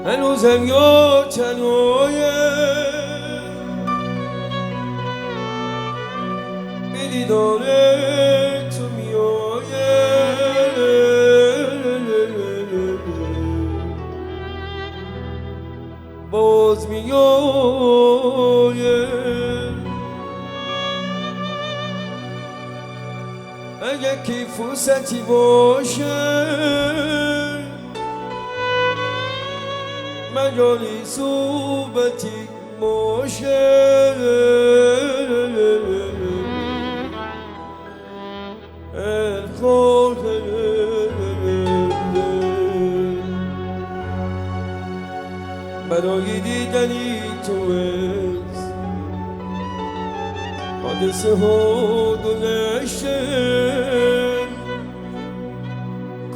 هنوزم یا تنهایه به دیدار تو میایه باز میایه اگه کی فرصتی باشه مجالی صحبتی باشه برای دیدنی تو از حادثه ها گذشته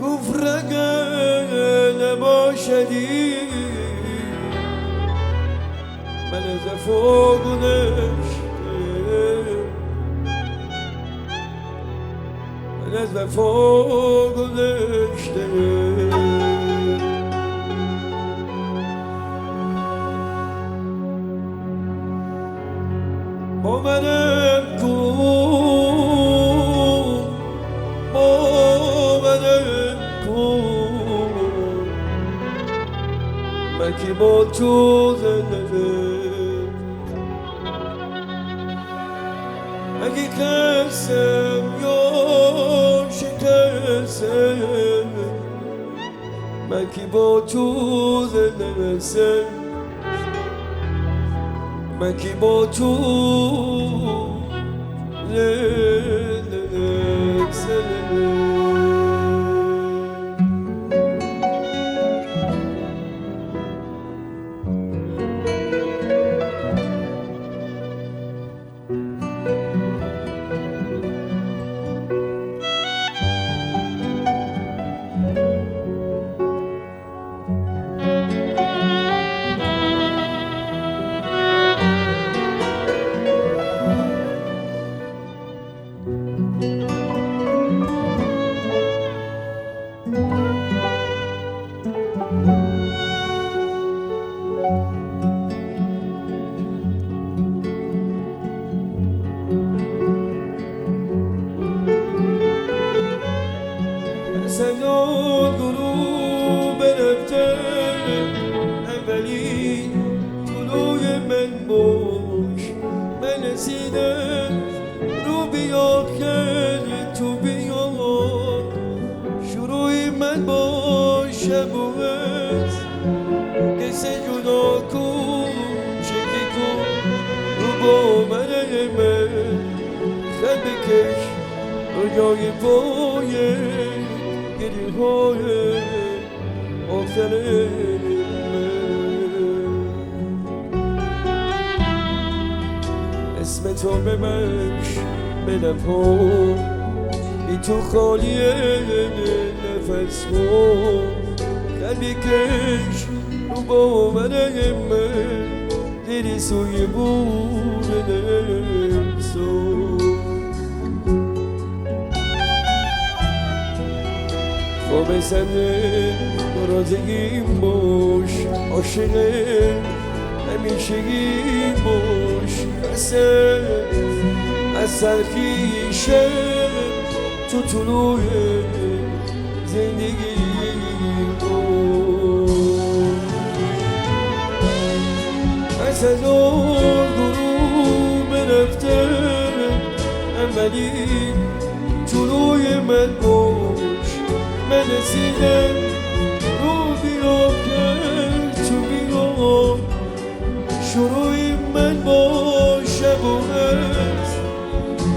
کفر اگه نباشدی من از وفا گذشته من از وفا گذشته با منم کن با منم کن من که با تو زندگیم اگه کسم یا شکستم من که با تو زندگیم من که با تو زندگیم سنان غروب رفته اولی طلوع من باش من رسیدم رو بیا خیلی تو بیا شروع من باش و از قصه جدا کن چکی کن رو با من من خط بکش رویای پای گریه های آخر من اسم تو ببخش به لبها بی تو خالیه نفس ها قلبی کش رو با من من دلی سوی بور نفسو خواب سنده رازگیم باش عاشق همیشگیم باش از سرخیشه تو طلوع زندگیم باش از هزار غروب رفته اولی طلوع من باش من رسیدم رو بیا که تو بیا شروع من باشه و از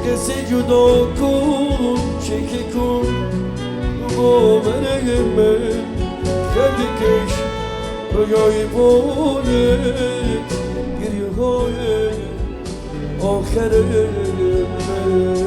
قصه جدا کن چکی کن رو با من من خط کش رویای پایت گریه های آخر من.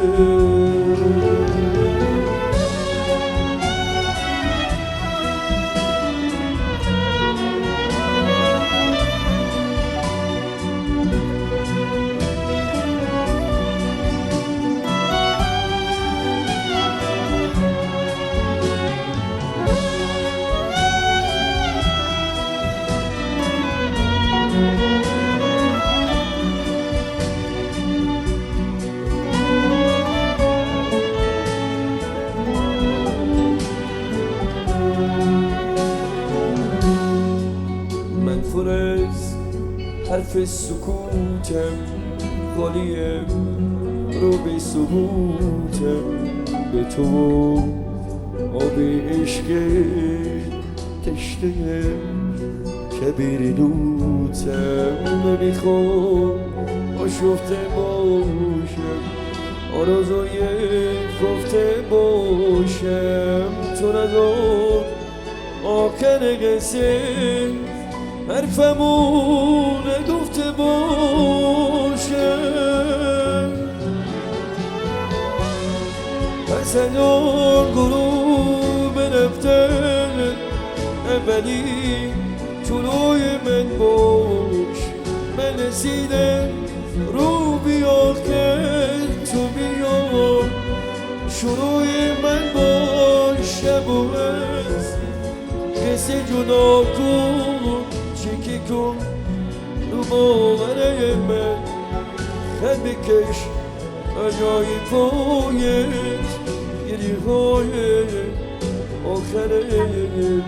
ظرف سکوتم خالیه رو به ثبوتم به تو آب عشق تشنه کبیر لوتم نمیخوام آشفته باشم آرزوی خفته باشم تو ندار آخر قصه حرفمو نگفته باشم پس از آن غروب رفتن اولی طلوع من باش من رسیدم رو بیا که تو بیا شروع من باش شب و از قصه جدا کن چکی کن رو باوره من خط بکش جای پایت گریه های آخر من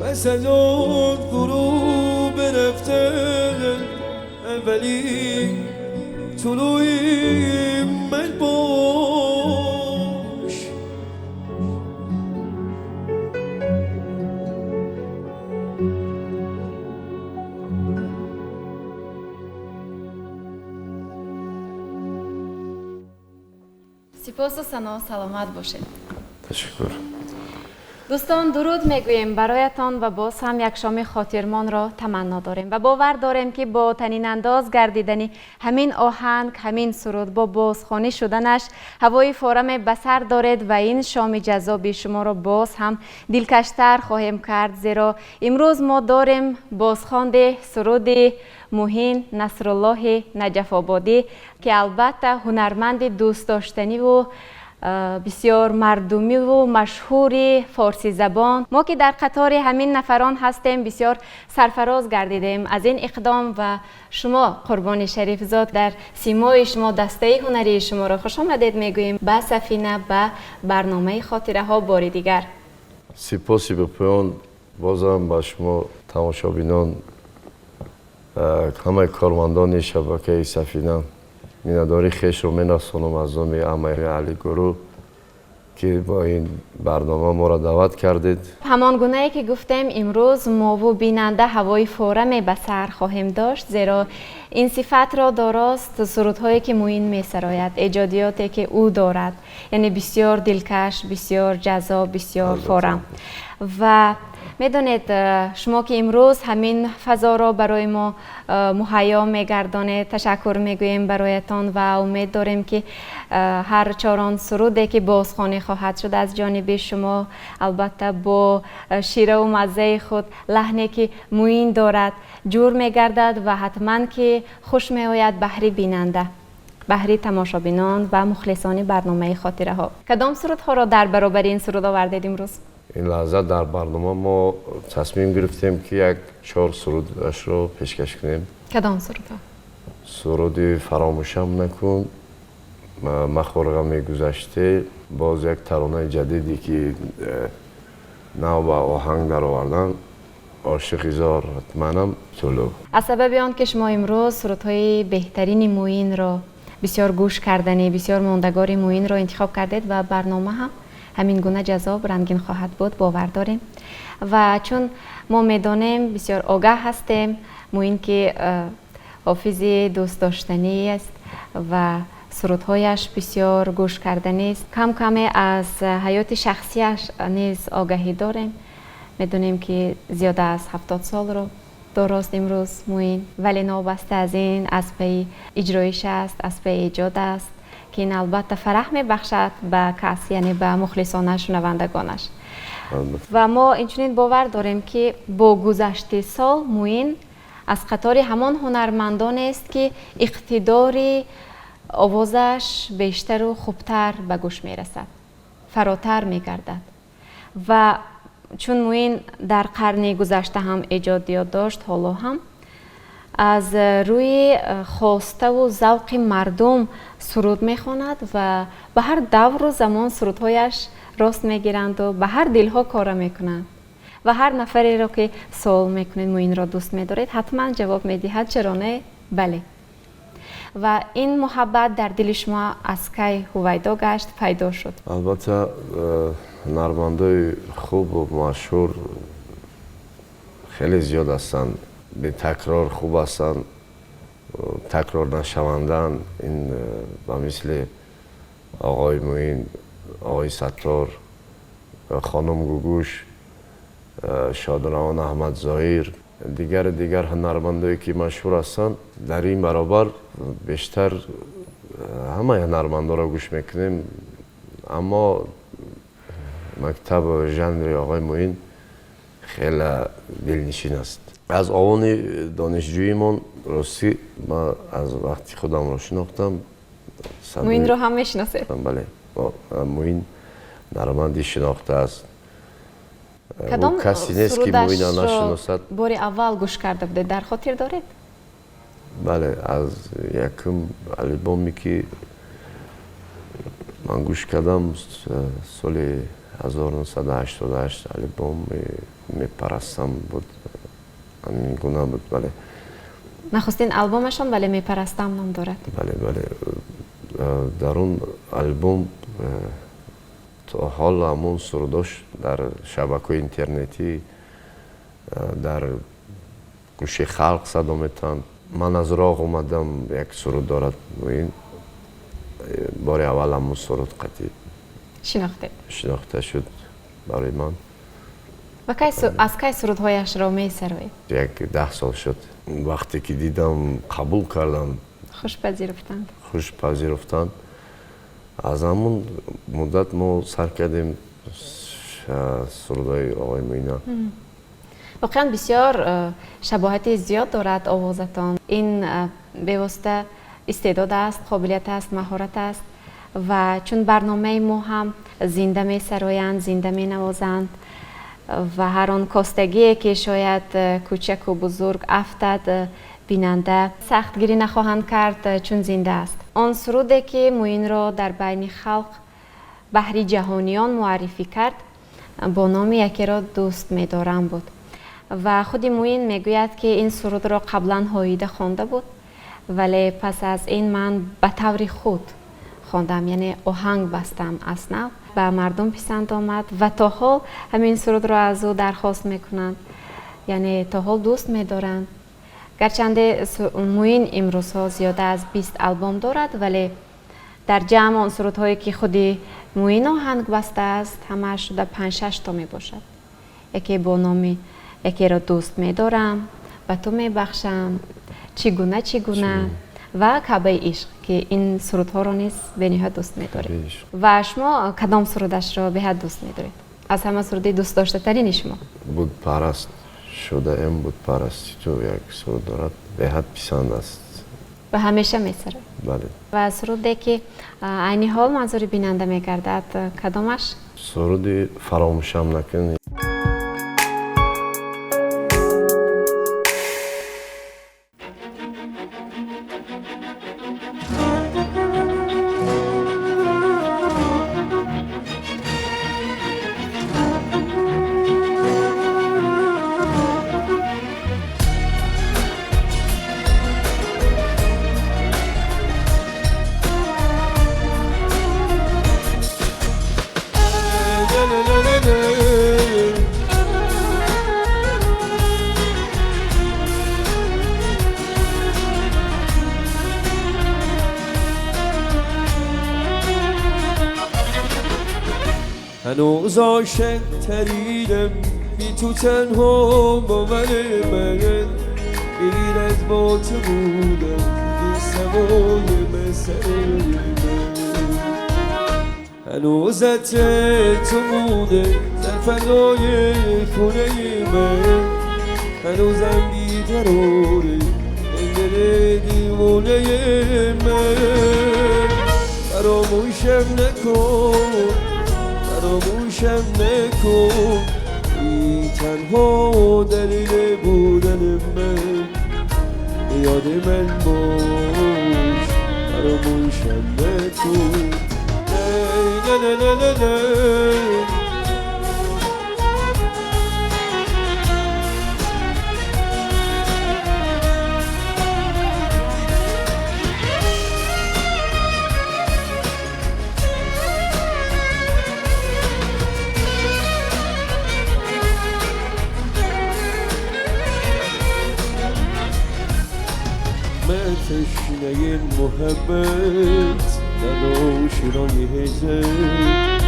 پس از آن غروب رفتن اولی طلوع من باش. سپاس و سنا، سلامت باشید. تشکر. دوستان درود میگوییم برایتان و باز هم یک شام خاطرمان را تمنا داریم و باور داریم که با تنین انداز گردیدن همین آهنگ، همین سرود، با بازخوانی شدنش هوای فارم به سر دارید و این شام جذاب شما را باز هم دلکشتر خواهیم کرد، زیرا امروز ما داریم بازخواند سرود معین نصرالله نجف آبادی که البته هنرمند دوست داشتنی و بسیار مردمی و مشهور فارسی زبان. ما که در قطار همین نفران هستیم بسیار سرفراز گردیدیم از این اقدام و شما قربان شریف زاد در سیمای شما، دسته هنری شما را خوش آمدید میگوییم به سفینه، به برنامه خاطره ها بار دیگر. سپاسی به پایان بازم با شما تماشابینان، همه کارمندان شبکه سفینه миннатдории хешро мерасонам аз номи ҳамаи аҳли гурӯҳ ки бо ин барнома моро даъват кардед. ҳамон гунае ки гуфтем имрӯз мову бинанда ҳавои фораме ба сар хоҳем дошт, зеро ин сифатро дорост сурудҳое ки Муин месарояд, эҷодиёте ки ӯ дорад, яъне бисёр дилкаш, бисёр ҷаззоб, бисёр форам. Ва медонед шумо ки имрӯз ҳамин фазоро барои мо муҳайё мегардонед, ташаккур мегӯем бароятон ва умед дорем ки ҳар чорон суруде ки бозхонӣ хоҳад шуд аз ҷониби шумо албатта бо шираву маззаи худ, лаҳне ки Муин дорад ҷур мегардад ва ҳатман ки хуш меояд баҳри бинанда, баҳри тамошобинон ва мухлисони барномаи хотираҳо. Кадом сурудҳоро дар баробари ин суруд овардед имрӯз? Ин лаҳза дар барнома мо тасмим гирифтем ки як чор сурудашро пешкаш кунем. Кадом сурудҳо? Суруди фаромӯшам накун, махор ғами гузаште, боз як таронаи ҷадиде ки нав ба оҳанг даровардан, ошиқи зор манам тулу. Аз сабаби он ки шумо имрӯз сурудҳои беҳтарини Муинро, бисёр гӯш карданӣ, бисёр мондагори Муинро интихоб кардед ва барнома ҳам ҳамин гуна ҷаззоб, рангин хоҳад буд, бовар дорем. Ва чун мо медонем, бисёр огаҳ ҳастем, Муин ки ҳофизи дӯстдоштанӣ аст ва сурудҳояш бисёр гӯш карданист, кам каме аз ҳаёти шахсияш низ огаҳӣ дорем. Медонем ки зиёда аз 70 солро дорост имрӯз Муин, вале новобаста аз ин аз пайи иҷроиш аст, аз пайи эҷод аст ки ин албатта фараҳ мебахшад ба кас, яъне ба мухлисонаш, шунавандагонаш. Ва мо инчунин бовар дорем ки бо гузашти сол Муин аз қатори ҳамон ҳунармандонест ки иқтидори овозаш бештару хубтар ба гӯш мерасад, фаротар мегардад. Ва чун Муин дар қарни гузашта ҳам эҷодиёт дошт, ҳоло ҳам аз рӯи хоставу завқи мардум суруд мехонад ва ба ҳар давру замон сурудҳояш рост мегиранду ба ҳар дилҳо кора мекунанд. Ва ҳар нафареро ки суол мекунед, Муинро дӯст медоред, ҳатман ҷавоб медиҳад, чаро не, бале. Ва ин муҳаббат дар дили шумо аз кай ҳувайдо гашт, пайдо шуд? Албатта, ҳунармандои хубу машҳур хеле зиёд ҳастанд, бетакрор хуб ҳастанд, такрор нашаванданд. Ин ба мисли оғои Муин, оғои Саттор, хонум Гугуш, Шодравон Аҳмадзоҳир, дигару дигар ҳунармандое ки машҳур ҳастанд. Дар ин баробар бештар ҳамаи ҳунармандоро гӯш мекунем, аммо мактабу жанри оғои Муин хеле дилнишин аст. Аз овони донишҷӯимон, ростӣ, ман аз вақти худамро шинохтам. Муинро ҳам мешиносед? Бале, Муин ҳунарманди шинохта аст. Кадом касе нест ки Муинро нашиносад. Бори аввал гӯш карда будед, дар хотир доред? Бале, аз якум албоме ки ман гӯш кардам, соли 1988, албоми «Мепарастам» буд, ҳамин гуна буд, бале. Нахустин албомашон, бале, «Мепарастам» ном дорад. Бале, бале, дар он албом то ҳол ҳамон сурудош дар шабакаҳои интернетӣ, дар гӯши халқ садо метаванд. «Ман аз роғ омадам» як суруд дорад Муин. Бори аввал ҳамон суруд қатъи шинохтед, шинохта шуд барои ман. Ва аз кай сурудҳояшро месароед? Як 10 сол шуд. Вақте ки дидам, қабул кардам. Хуш пазируфтанд. Хуш пазируфтанд. Аз ҳамон муддат мо сар кардем сурудҳои оғои Муина. Воқеан бисёр шабоҳати зиёд дорад овозатон. Ин бевосита истеъдод аст, қобилият аст, маҳорат аст. Ва чун барномаи мо ҳам зинда месароянд, зинда менавозанд ва ҳар он костагие ки шояд кӯчаку бузург афтад, бинанда сахтгирӣ нахоҳанд кард, чун зинда аст. Он суруде ки Муинро дар байни халқ баҳри ҷаҳониён муаррифӣ кард, бо номи «Якеро дӯст медорам» буд. Ва худи Муин мегӯяд, ки ин сурудро қаблан ҳоида хонда буд, вале пас аз ин ман ба таври худ хондам, яъне оҳанг бастам аз нав, ба мардум писанд омад ва то ҳол ҳамин сурудро аз ӯ дархост мекунанд, яъне то ҳол дӯст медоранд. Гарчанде Муин имрӯзҳо зиёда аз 20 албом дорад, вале дар ҷамъ он сурудҳое ки худи Муин оҳанг бастааст, ҳамааш шуда панҷ-шаш то мебошад. Яке бо номи «Якеро дӯст медорам», «Ба ту мебахшам», «Чӣ гуна, чӣ гуна» ва «Каъбаи ишқ», ки ин сурудҳоро низ бениҳоят дӯст медоред. Ва шумо кадом сурудашро беҳад дӯст медоред? Аз ҳама суруди дӯстдоштатарини шумо? «Бутпараст шудаем, бутпарасти ту» як суруд дорад, беҳад писанд аст. Ва ҳамеша месароед? Бале. Ва суруде ки айни ҳол манзури бинанда мегардад, кадомаш? Суруди «Фаромӯшам накун». هنوز عاشق ترینم بی تو تنها با من، من غیر از با تو بودم بی سوای مسئله من. هنوز عطر تو مونده در فضای خونه من، هنوزم بیقراره این دل دیوونه من. فراموشم نکن، فراموشم نکن، ای تنها دلیل بودن من، یاد من باش، فراموشم نکن. نه نه نه نه نه. محبت در آشنای هجرت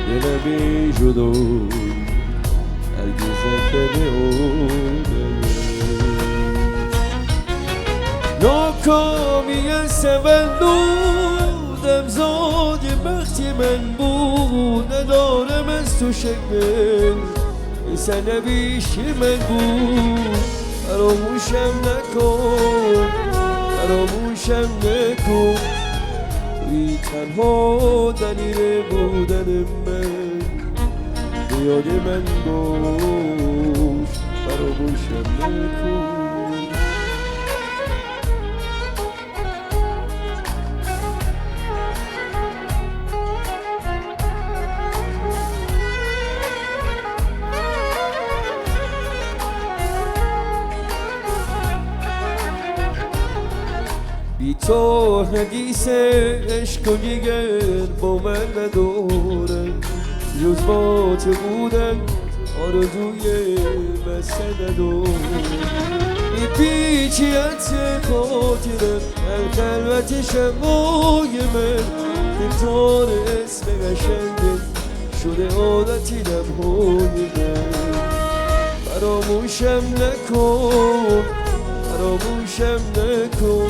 دلم جدای هرگز نکنه ناکامی از تولدم زاد بخت من بود ندارم از تو شکوه سرنوشت من بود فراموشم نکن فراموشم نکن توی تنها دلیل بودن من به یاد من باش فراموشم نکن. بی تو حدیث عشق و دیگر با من ندارم جز با تو بودن آرزوی بسته ندارم میپیچی از خاطرم در خلوت شبای من تکرار اسم قشنگت شده عادتی لبهای من فراموشم نکن فراموشم نکن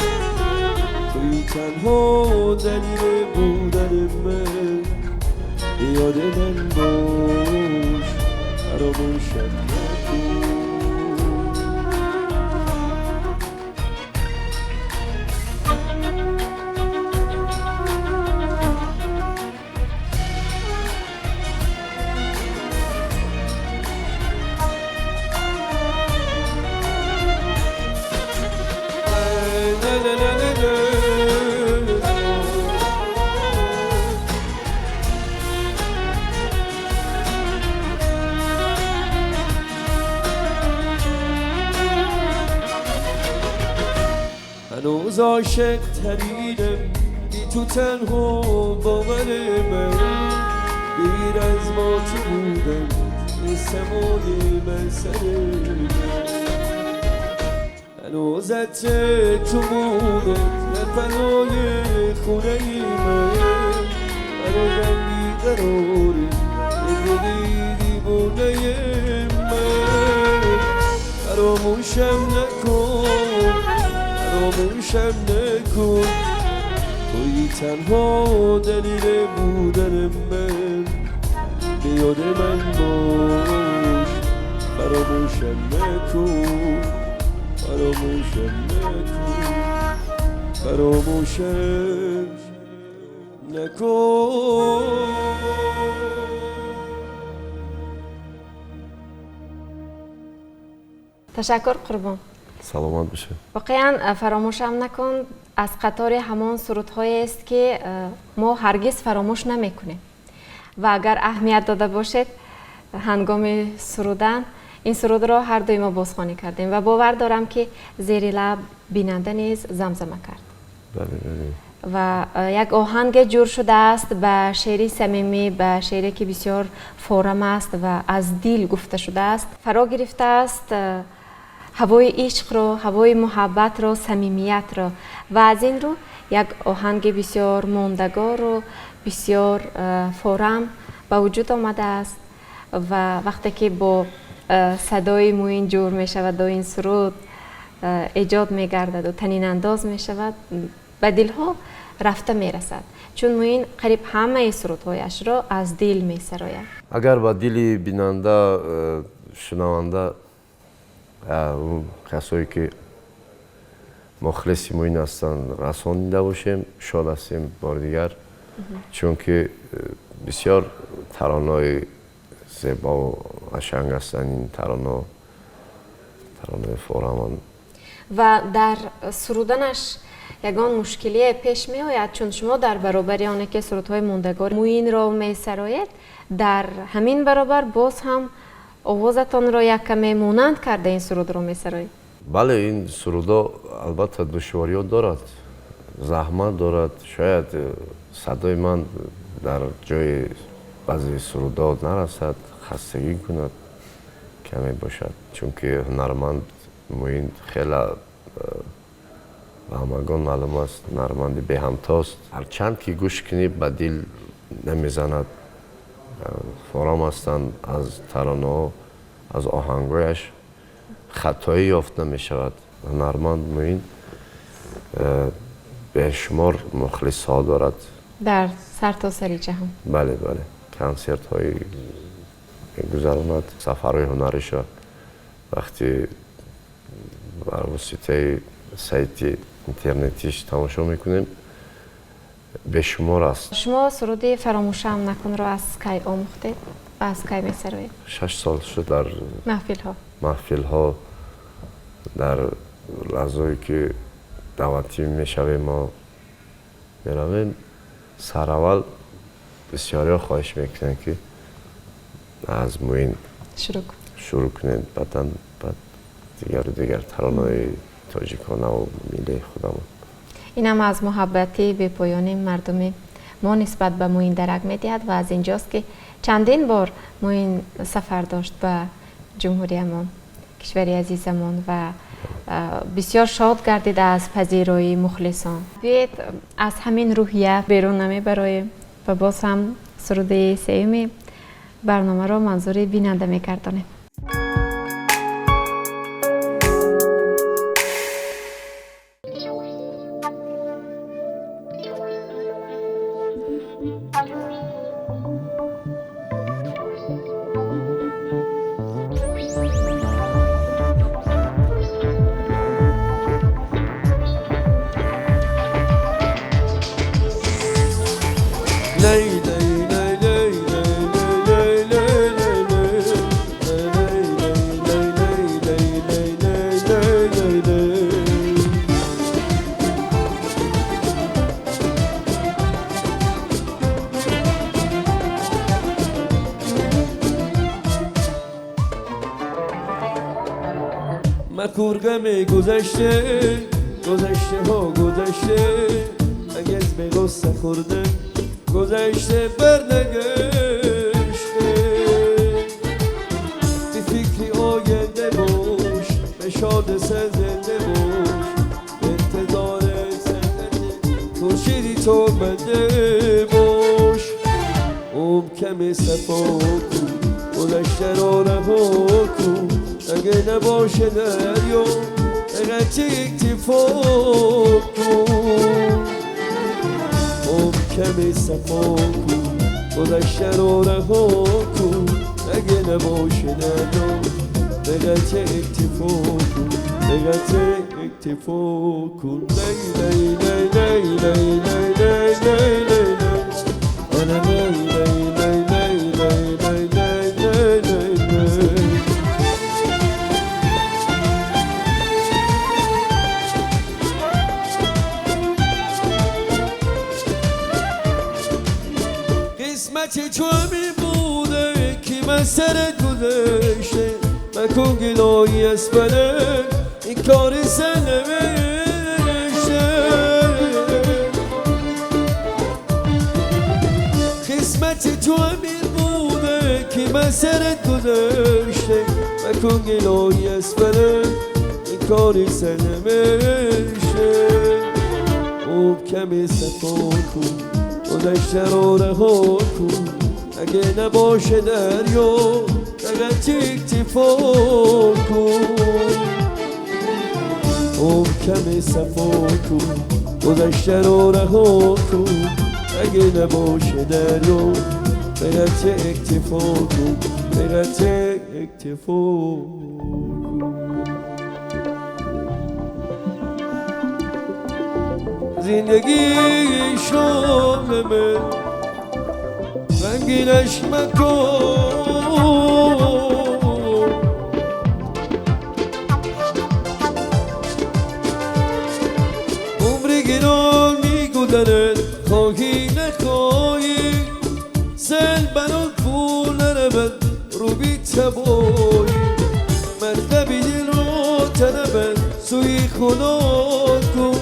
توی تنها دلیل بودن من به یاد من باش فراموشم نکن. هنوز عاشق ترینم بی تو تنها باور من غیر از ما تو بودم سمای من سر من هنوز عطر تو مونده در فضای خونه من هنوزم بیقراره دل دیوونه من فراموشم نکن فراموشم نکن توی تنها دلیل بودن من به یاد من باش فراموشم نکن فراموشم نکن فراموشم نکن. تشکر قربان. саломат бошед. воқеан фаромӯшам накун аз қатори ҳамон сурудҳоест ки мо ҳаргиз фаромӯш намекунем ва агар аҳамият дода бошед ҳангоми сурудан ин сурудро ҳардуи мо бозхонӣ кардем ва бовар дорам ки зери лаб бинанда низ замзама кард. бале бале. ва як оҳанге ҷур шудааст ба шеъри самимӣ, ба шеъре ки бисёр форам аст ва аз дил гуфта шудааст, фаро гирифтааст ҳавои ишқро, ҳавои муҳаббатро, самимиятро ва аз ин рӯ як оҳанги бисёр мондагору бисёр форам ба вуҷуд омадааст ва вақте ки бо садои Муин ҷур мешаваду ин суруд эҷод мегардаду танинандоз мешавад, ба дилҳо рафта мерасад, чун Муин қариб ҳамаи сурудҳояшро аз дил месарояд. Агар ба дили бинанда, шунаванда, касое ки мухлиси Муин ҳастанд расонида бошем, шод ҳастем бори дигар, чунки бисёр таронаҳои зебову қашанг ҳастанд. Ин тарона таронаи форамон. Ва дар суруданаш ягон мушкилие пеш меояд, чун шумо дар баробари оне ки сурудҳои мондагор Муинро месароед, дар ҳамин баробар боз ҳам овозатонро як каме монанд карда ин сурудро месароед? Бале, ин сурудҳо албатта душвориҳо дорад, заҳмат дорад. Шояд садои ман дар ҷои баъзе сурудҳо нарасад, хастагӣ кунад, каме бошад, чунки ҳунарманд Муин хеле Ба ҳамагон маълум аст, ҳунарманди беҳамтост. Ҳарчанд ки гӯш кунӣ, ба дил намезанад. Форам ҳастанд аз таронаҳо, аз оҳангҳояш хатоӣ ёфт намешавад. Ҳунарманд Муин бешумор мухлисҳо дорад дар сартосари ҷаҳон. Бале, бале, консертҳои мегузаронад, сафарҳои ҳунаришо вақти бар воситаи сайти интернетиш тамошо мекунем, бешумор аст. Шумо суруди «Фаромӯшам накунро» аз кай омӯхтед ва аз кай месароед? 6 сол шуд, дар маҳфилҳо. Маҳфилҳо, дар лаҳзое ки даъватӣ мешавем, мо меравем. Сараввал бисёриҳо хоҳиш мекунанд, ки аз Муин шурӯъ кунед, баъдан баъд дигару дигар таронаҳои тоҷиконаву миллии худамон. Инам аз муҳаббати бепоёни мардуми мо нисбат ба Муин дарак медиҳад ва аз инҷост, ки чандин бор Муин сафар дошт ба ҷумҳуриямон, кишвари азизамон, ва бисёр шод гардид аз пазироии мухлисон. Биёед, аз ҳамин рӯҳия берун намебароем ва боз ҳам суруди сеюми барномаро манзури бинанда мегардонем. Ley ley ley ley ley ley ley ley ley ley ley ley ley ley ley. مخور غم گذشته، گذشته ها گذشته. اگه از به غصه خورده، گذشته برنگشته. بی فکری آینده باش، به شاد سر زنده باش. انتظار سنت خورشیدی تو بنده باش. عمر کم، صفا کن، گذشته رو رها کن. اگه نباشه دریا، به اکتفا کن. عمر کم، صفا کن، گذشته رو رها کن. اگه نباشه دریا، به قطع اکتفا کن، به قطع اکتفا کن. لی لی لی لی لی لی لی لی لی لی. آره، لی لی لی لی لی لی لی لی لی لی. قسمت تو همین بوده که من سرت گذاشته. مکن گلایی از فلک، این کار سرنوشته. قسمت تو همین بوده که من سرت گذاشته. مکن گلایی از فلک، این کار سرنوشته. عمر کم، صفا کن، گذشته رو رها کن. اگه نباشه دریا، فقط اکتفا کن. عمر کم، صفا کن، گذشته رو رها کن. اگه نباشه دریا، فقط اکتفا کن، فقط اکتفا کن. زندگی شغلمه، غمگینش مکن. عمر گران میگذره، خواهی نخواهی. سل برات پول نرود رو بی تبایی. مطلبی دل رو طلبت سوی خدا کن.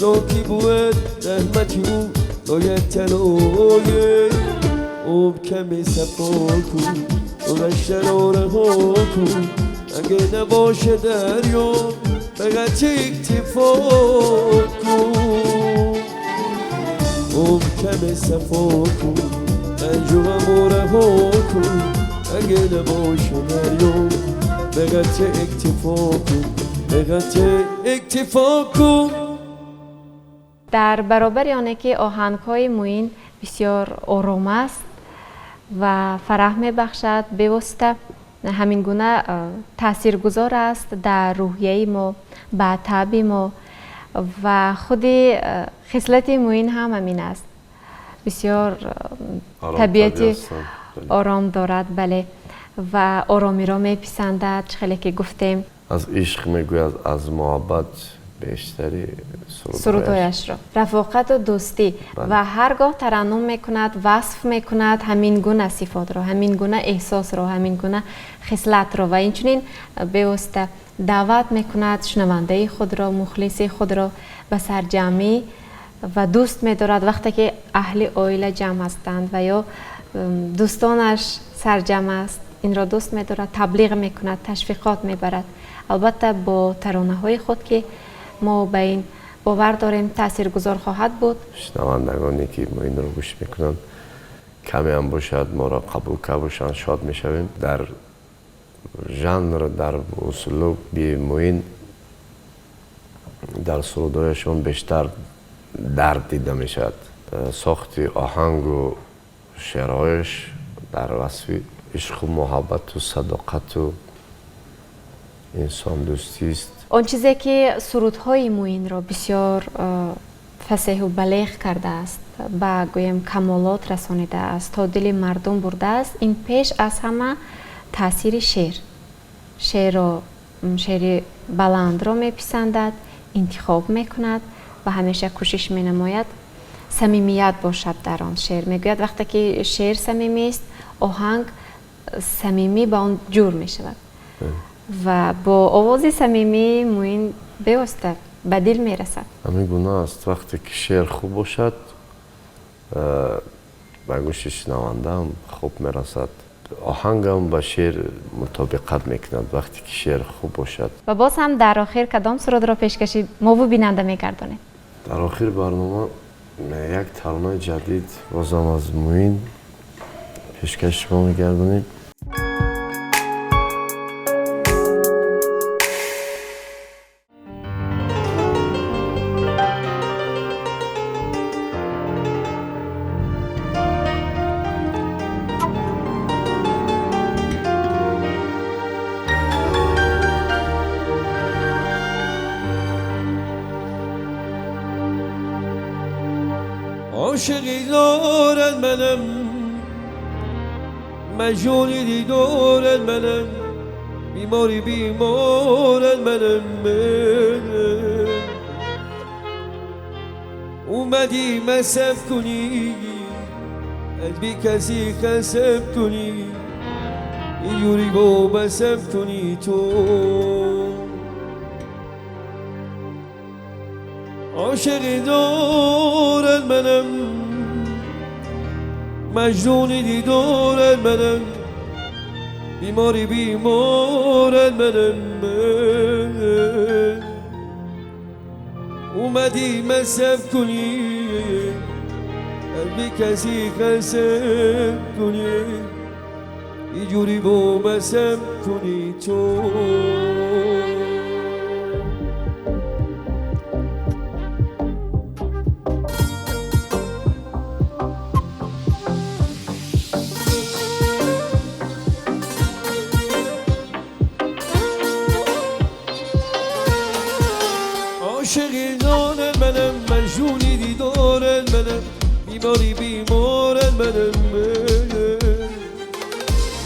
لاکی بود رحمتی او لایت تلایه. عمر کم، صفا کن، گذشته رو رها کن. اگه نباشه دریا، به قطع اکتفا کن، عمر کم صفا کن، رنج و غم و رها کن، اگه نباشه دریا به قطع اکتفا کن، به قطع اکتفا کن. در برابر آنه که آهنگ‌های معین بسیار آرام است و فرح می‌بخشد، بیوسته همین گونه تاثیرگذار است در روحیه ما، به طبع ما و خود خصلت معین هم همین است. بسیار طبیعت آرام دارد، بله، و آرامی را میپسندد، خیلی که گفتیم. از عشق میگوید، از محبت بیشتری سرودهایش را، رفاقت و دوستی، و هرگاه ترنم میکند، وصف میکند همین گونه صفات را، همین گونه احساس را، همین گونه خصلت را و اینچنین بیوسته دعوت میکند شنونده خود را، مخلص خود را به سرجمعی و دوست میدارد. وقتی که اهل عائله جمع هستند و یا دوستانش سرجمع است، این را دوست میدارد، تبلیغ میکند، تشویقات میبرد. البته با ترانه های خود که ما به این باور داریم تاثیرگذار خواهد بود. شنوندگانی که ما این رو گوش میکنند کمی هم باشد ما را قبول کرده باشند شاد میشویم. در ژانر، در اسلوب معین در سرودهایشان بیشتر درد دیده میشود. ساخت آهنگ و شعرهایش در وصف عشق و محبت و صداقت و انسان دوستی است. آن چیزی که سرودهای معین را بسیار فصیح و بلیغ کرده است، به گویم کمالات رسانیده است، تا دل مردم برده است، این پیش از همه تاثیر شعر، شعر بلند را میپسندد، انتخاب میکند و همیشه کوشش مینماید صمیمیت باشد در آن شعر. میگوید وقتی که شعر صمیمی است، آهنگ صمیمی به آن جور میشود و با آواز صمیمی معین بیوسته به دل میرسد. همین گونه است. وقتی که شعر خوب باشد به گوش شنونده هم خوب میرسد، آهنگ هم با شعر مطابقت میکند وقتی که شعر خوب باشد. و باز هم در آخر کدام سرود را پیشکشی ما و بیننده میگردانید؟ در آخر برنامه یک ترانه جدید بازم از معین پیشکش شما میگردانیم. عاشقی دارد منم، مجنونی دیدارد منم، بیماری بیمارد منم. اومدی مصرف کنی، از بی کسی خسف کنی، اینجوری با مصرف کنی تو. عاشقی دارد منم، مجنونی دیدارد منم، بیماری بیمارد منم. اومدی مصرف کنی، از بی کسی خسف کنی، اینجوری با مصرف کنی تو. عاشقی دارد منم، مجنونی دیدارد منم، بیماری بیمارد منم.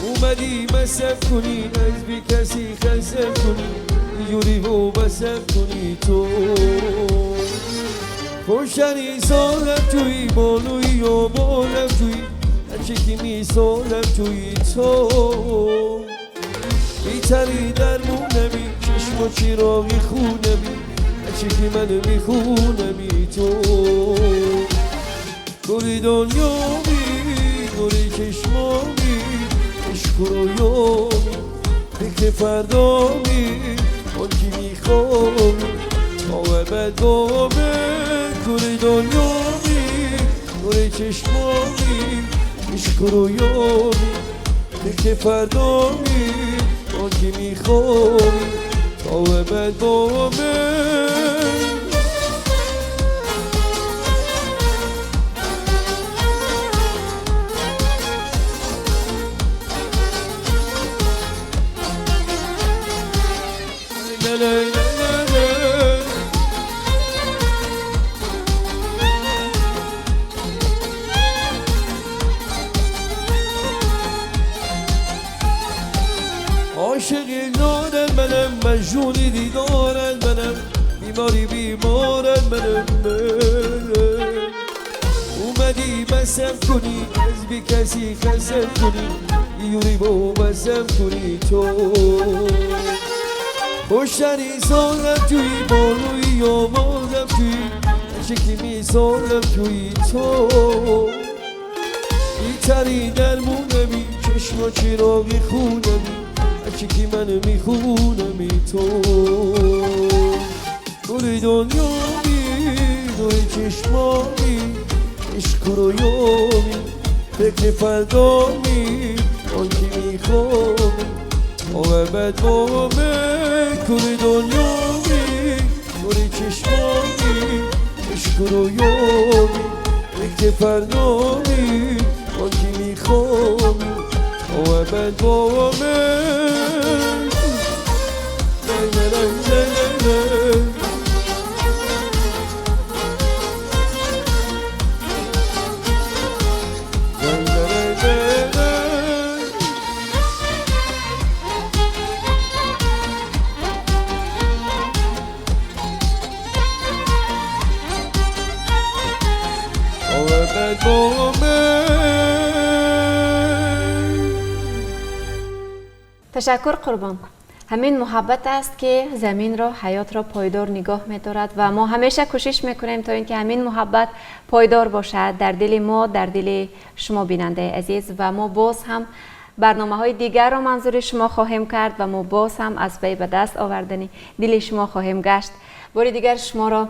اومدی مصرف کنی، از بی کسی خسف کنی، اینجوری و مصرف کنی تو. خوشنی سالم توی بالوی و بالم توی، هرچی که می سالم توی تو. بیتری درمونمی، چشم و چراغی خونمی، هرچی که منو میخونمی تو. گلی دنیامی، گلی چشمامی، عشق و رویامی، فکر فردامی، آن که میخوامی تا ابد با من گل دنیامی نور چشمامی عشق و رویامی فکر فردامی آن که میخوامی تا ابد با من. عاشق نارم منم، مجنون دیدارم منم، بیماری بیمارم منم. اومدی بسم کنی، از بی کسی خسم کنی، بیوری با بسم کنی تو. خوشتری سالم توی، بالوی آوازم توی، شکلی می سالم توی تو. بیتری درمونمی، چشم و چراغی خونمی، هرچی که منو میخونمی تو. گل دنیامی، نور چشمامی، عشق و رویامی، فکر فردامی، آن که میخوامی تا ابد با من. گل دنیامی، نور چشمامی، عشق و رویامی، فکر فردامی، آن که میخوامی تا ابد با من. تشکر قربان. همین محبت است که زمین را، حیات را پایدار نگاه می‌دارد و ما همیشه کوشش می‌کنیم تا اینکه همین محبت پایدار باشد در دل ما، در دل شما بیننده عزیز. و ما باز هم برنامه‌های دیگر را منظور شما خواهیم کرد و ما باز هم از پی به دست آوردن دل شما خواهیم گشت. بار دیگر شما را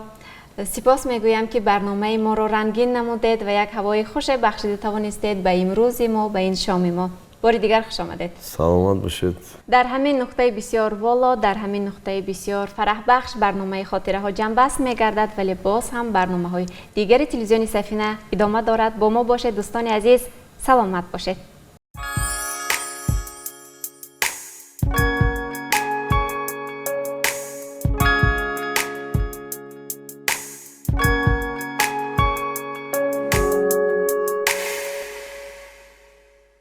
سپاس میگویم که برنامه ما را رنگین نمودید و یک هوای خوش بخشیده توانستید به امروز ما، به این شام ما. بار دیگر خوش آمدید. سلامت باشید. در همین نقطه بسیار والا، در همین نقطه بسیار فرح بخش برنامه خاطره ها جنبست میگردد، ولی باز هم برنامه های دیگر تلویزیون سفینه ادامه دارد. با ما باشید دوستان عزیز. سلامت باشید.